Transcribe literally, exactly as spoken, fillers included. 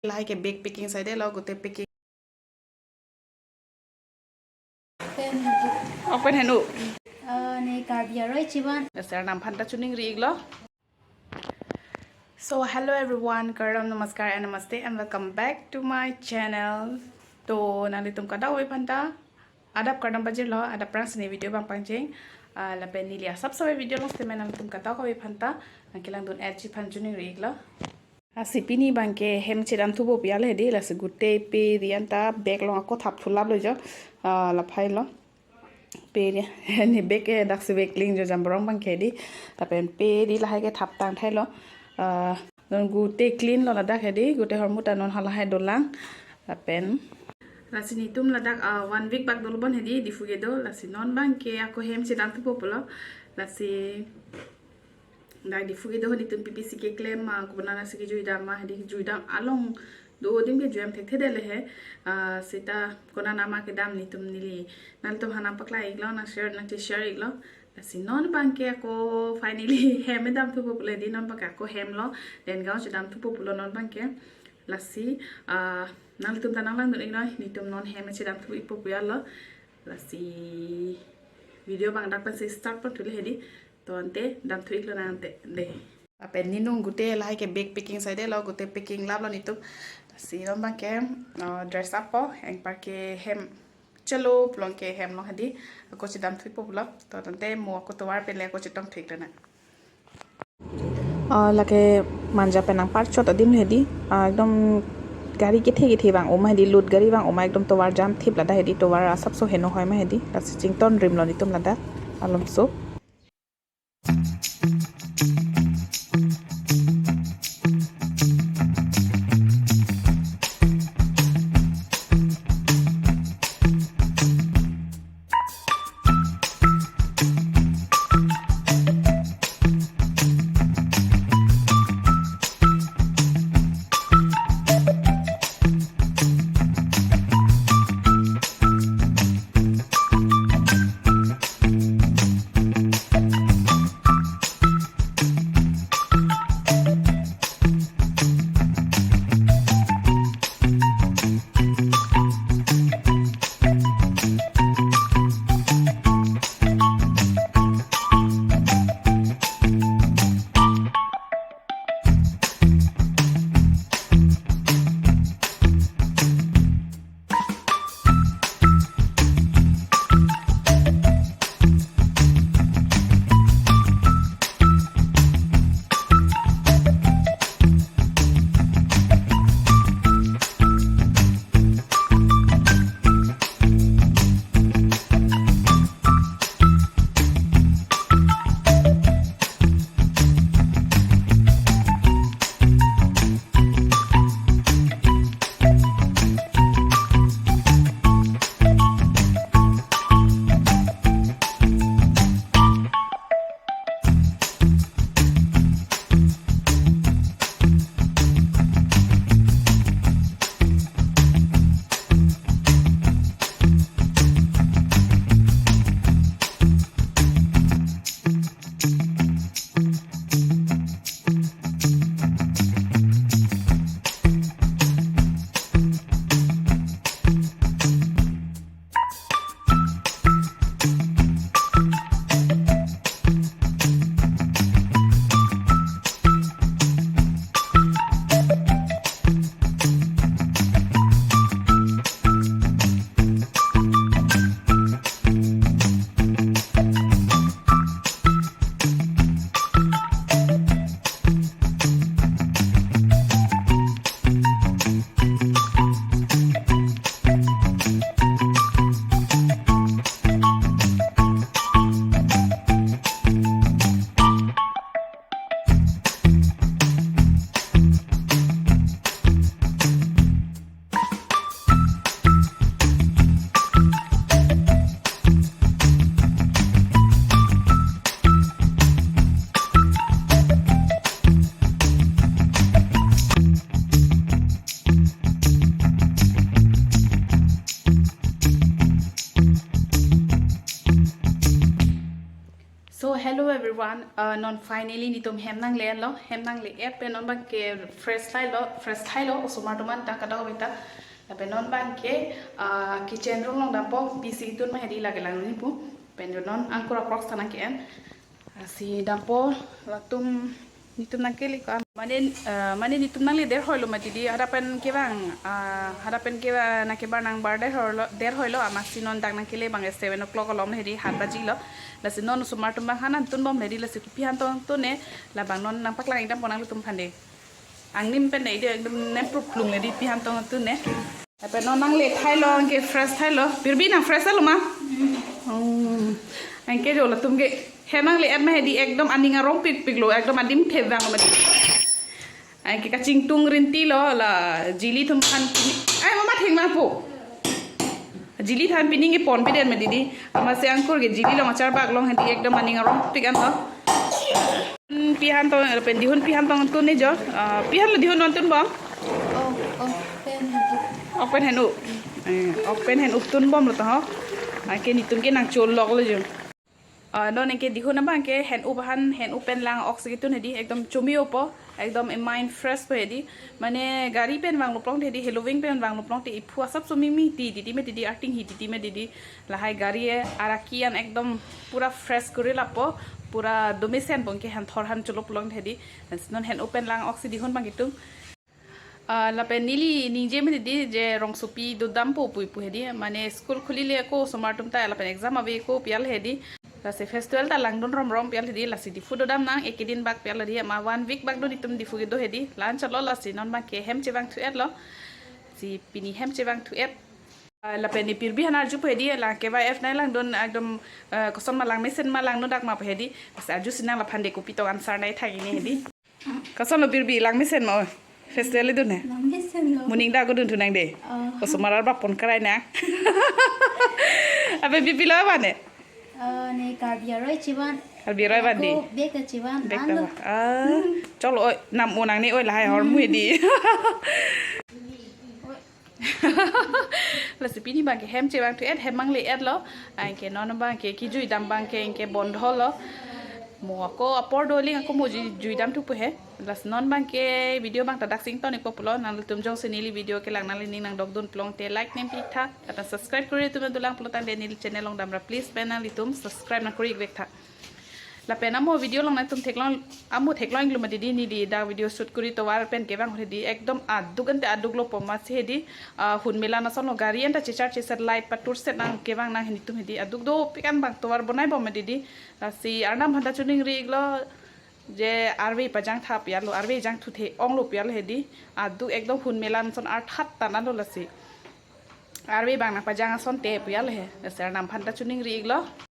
Lahai ke bag packing saidelo, gute packing. Open henu. Eh, ne Karbi aroi chivan. Dasar namphanta chuning ri iglo. So hello everyone, kardom, namaskar and namaste and welcome back to my channel. To nanglitum kadokave aphanta adap kardom pajirlo, adap prang sini video bang pangcheng. Ah, lapen neli asap save video long sitame nanglitum kadokave aphanta nangkelangdun-et ji aphan chuning ri iglo. Lasi pini bangke hem chedam thupo pu ale hedi, lasi gute pe ri anta bag along ako thap thulaplo jo. Ah, laphai lo. Pe ri ne bag ke daksi bag ling jo jambrong bangke di. Lapen pe ri lahai ke thap tangthailo. Ah, non gute clean lo ladak hedi, gute hormu ta non halahai dolang. Lapen lasi netum ladak, ah, one week bak dolo bon hedi, Diphu kedo, lasi non bangke ako hem chedam thupo pulo. Lasi dak Diphu kedo netum P P C keklem ma, kobona lasi kejuidam ma, hedi juidam along do adim ke juidam thekthedetlo he. Ah, seta konat nama kedam netum neli nanglitum aphan nangpaklang iglo, nang share, nangche share iglo. Lasi non bangke ako finally hem edam thupo pulo di, non bangke ako hem lo, Dengaon chedam thupo pulo non bangke. Lasi, ah, nanglitum ta nanglangdun iknoi, netum non hem chedam thu ikpo pu alo. Lasi video bang dak pensi start pon thule hedi. To ante dam thu iklo nang ante de. Lapen ne non gute lahai ke bag packing saidelo, gute packing laplo netum. Lasi non bangke, ah, dress up po, anparke hem chelo pulo, anke hem along hedi ako chedam thupo pulo. To ante mo ako tovar pen le ako chetong thu iklo nang. Ah, lake Manja pen nangparchot adim hedi. Ah, ekdom gari kethe kethe vang-o ma hedi, load gari vang-o ma, ekdom tovar jam thip ladak hedi, tovar asapso heno hoi ma hedi. Lasi chington rimlo netum ladak alomso. One, uh, non finally netum hem nangle-etlo, hem nangle-et pen non abangke fresh thailo, fresh thailo, osomar atum anta kadokave ta. Lapen non abangke, uh, kitchen room along dampo, P C tun ma hedi lake lang ni pu. Pen non angkur a-Crocs ta nangke-en. Lasi dampo, latum netum nangkele ko. Mane, uh, mane netum nangle der hoilo mati di, hadak pen kevang, uh, hadak pen kevang nangkebar nangbar der hoilo, der hoilo, amatsi non dak nangkele abang seven o'clock along hedi, hat bajilo. Lasi non osomar atum abang han nangtun bomle di, lasi kopi han tong tun-e, labang non nangpaklang-ik dampo nanglitum aphan de. Angnim pen de, de ekdom nemprup plungle di, pi han tong tun-e. Lapen non nangle thailo, anke fresh thailo. Birbi nang fresh thailo ma? Hmm. Anke jo latum ke hem nangle-et ma hedi ekdom aning arong pikpiklo, ekdom adim thevanglo ma di. Anke kachingtung rintilo, la jili atum aphan pini. Ai, mama thengma po. Jili aphan pini nge ponpiden ma didi. Amatsi angkur ke jili along acharbak along hedi ekdom aning arong pik an tho. Hmm, pi han tong, pen dihun pi han tong tun-e jo. Ah, pi hanlo dihun non tun bom? Oh, oh, pen. Ok pen hen-up. Eh, ok pen hen-up tun bomlo ta ho. Anke netum ke nangcholoklo jo. Ah, non anke dihun abangke hen-up han, hen-up pen lang-oksi ketun hedi, ekdom chumi-opo, ekdom e mind fresh po hedi. Mane gari pen vanglo pulote hedi, heloving pen vanglo pulote iphu asap chumi miti titi ma didi, arting hi titi ma didi. Lahai gari e araki an ekdom pura fresh kori lapo, pura domesen bong ke han thor han cholo pulote hedi. Non hen-up pen lang-oksi dihun abang ketung. Ah, lapen neli ningje ma didi je rongsopi dodampo pu ipu hedi, mane school khulile ko osomar atum ta lapen exam ave ko pi al hedi. Lasi festival ta langdun romrom pi al hedi, lasi Diphu dodam nang ekedin bak pi al hedi, ma one week bak do netum Diphu kedo hedi, lan chalo lasi non abangke hem chevangthu-etlo, si pini hem chevangthu-et. Ah, lapen ne Birbi han arjupo hedi, la kevang ef nai langdun ekdom, eh, koson ma langmesen ma langno dak ma pu hedi, lasi arjusi nang laphan de kopi tong answer nai thang ini hedi. Kosonlo Birbi, langmesen ma oi? Festival idun he? Langmesenlo. Moning dak ko dunthu nang de. Oh. Osomar arbak pon karai na. Ape Birbi lo abang ne? Oh, ne Karbi aroi chevan. Karbi aroi van di. Ako bag ta chevan. Bag ta anlo. Ah, cholo oi, nam unang ne oi lahai hormu hedi. Lasi pini abangke hem chevangthu-et, hem nangle-etlo. Anke non abangke kejui dam abangke anke bondholo. Mo ako apor doling ako mo jui, jui damthupo he. Lasi non abangke video abang ta dak sing ton-ikpo pulo, nanglitum jongsi neli video kelang nanglining nangdokdun pulote like nangpitha. Lapen subscribe kori atum dolang pulo tangte neli channel along damra please pen nanglitum subscribe nangkori-ik vektha. Lapen amo video along nangtum theklong, amo theklong-iklo ma didi, neli dak video shoot kori tovar pen kevang hedi ekdom aduk ante aduklo po amatsi hedi, ah, hun melan asonlo, gari anta chechar chesar light patur set nang kevang nang hedi, netum hedi aduk dopik an abang tovar bonai bom ma didi. Lasi Arnam aphan ta choningri-iklo je arve pajangtha pi al lo, arve jangthuthe onglo pi al hedi, aduk ekdom hun melan ason arthat tanlo lasi. Arve abang nangpajang asonte pu al he. Lasi Arnam aphan ta choningri-iklo.